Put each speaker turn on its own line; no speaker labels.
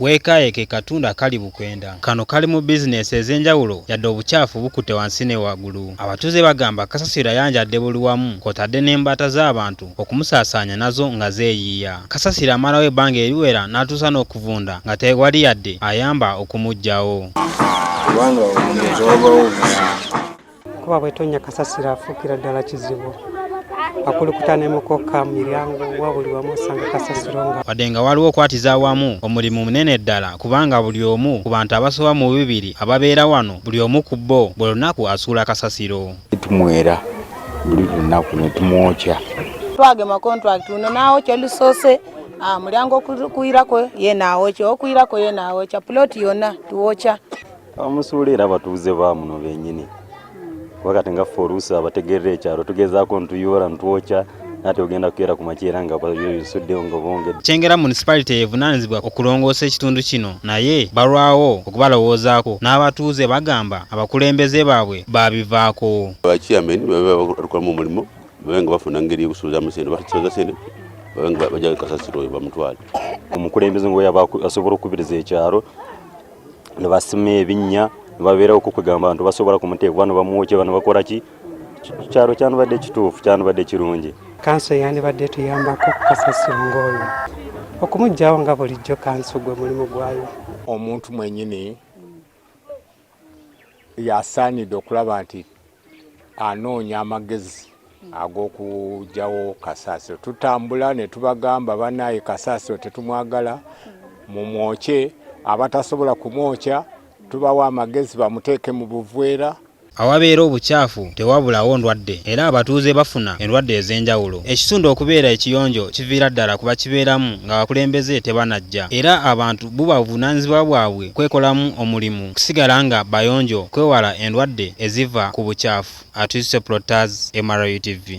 Weekaaye ke katundu akali Bukwenda. Kano kali mu bizinensi ez'enjawulo yadde obukyafu bukutte wansi ne waggulu. Abatuuze bagamba kasasiro ayanjadde buli wamu kw'otadde n'embaata z'abantu okumusaasaanya nazo nga zeeyiiya. Kasasiro amalawo ebbanga eriwera n'atuusa n'okuvunda nga tewali yadde ayamba okumuggyawo.
Kubanga omugenzi wabawo obuzibu.
Kuba bwetonya kasasiro afuukira ddala kizibu, akulukuta ne mukoka mu miryango, wa buli wamu osanga kasasiro nga
Wadde nga waliwo okwatiza awamu, omulimu munene ddala kubanga buli omu ku bantu abasoba mu 200 ababeera wano, buli omu ku bo buli lunaku asuula kasasiro.
Tumwera buli lunaku ne tumwokya.
Twagema contract uno naawokya olusoose, mulyango okuyirako ye naawokya, okuyirako ye naawokya, puloti yonna tuwokya.
Abamusuula era abatuuze ba muno bennyini, kuba kati nga ffe oluusi abategerera ekyalo tugezaako ntuyoola ntwokya, ate ogenda kukeera ku makya era nga basuddewo nga bongedde.
Kyengera Municipality evunaanyizibwa okulongoosa ekitundu kino naye balwawo okubalowoozaako, n'abatuuze bagamba abakulembeze baabwe babivaako.
Bachairman babe bakolamu omulimu, babe nga bafuna ngeri y'okusuuzamu sente, basuuza sente babe nga bajja kasasiro oyo bamutwale.
Omukulembeze ng'oyo aba asobola okukubiriza ekyalo ne basima ebinnya ne babeerawo okugamba abantu basobola kumuteeka bano bamwokye, bano bakola ki, kyalo kyandibadde kituufu, kyandibadde kirungi.
Kanso yandibadde etuyambako ku kasasiro ng'oyo okumuggyawo nga bulijjo kanso gwe mulimu gwayo.
Omuntu mwennyini yasaanidde okulaba nti anoonya amagezi ag'okuggyawo kasasiro. Tutambula ne tubagamba, "Bannaaye, kasasiro tetumwagala, mumwokye." Abatasobola kumwokya tubawa amagezi bamuteeke mu buveera.
Awabeera obukyafu tewabulawo ndwadde era abatuuze bafuna endwadde ez'enjawulo. Ekitundu okubeera ekiyonjo kiviira ddala kuba kibeeramu ng'abakulembeze tebanajja, era abantu buba buvunaanyizibwa bwabwe kwekolamu omulimu kusigala nga bayonjo kwewala endwadde eziva ku bukyafu. Atwise Protas, MRU TV.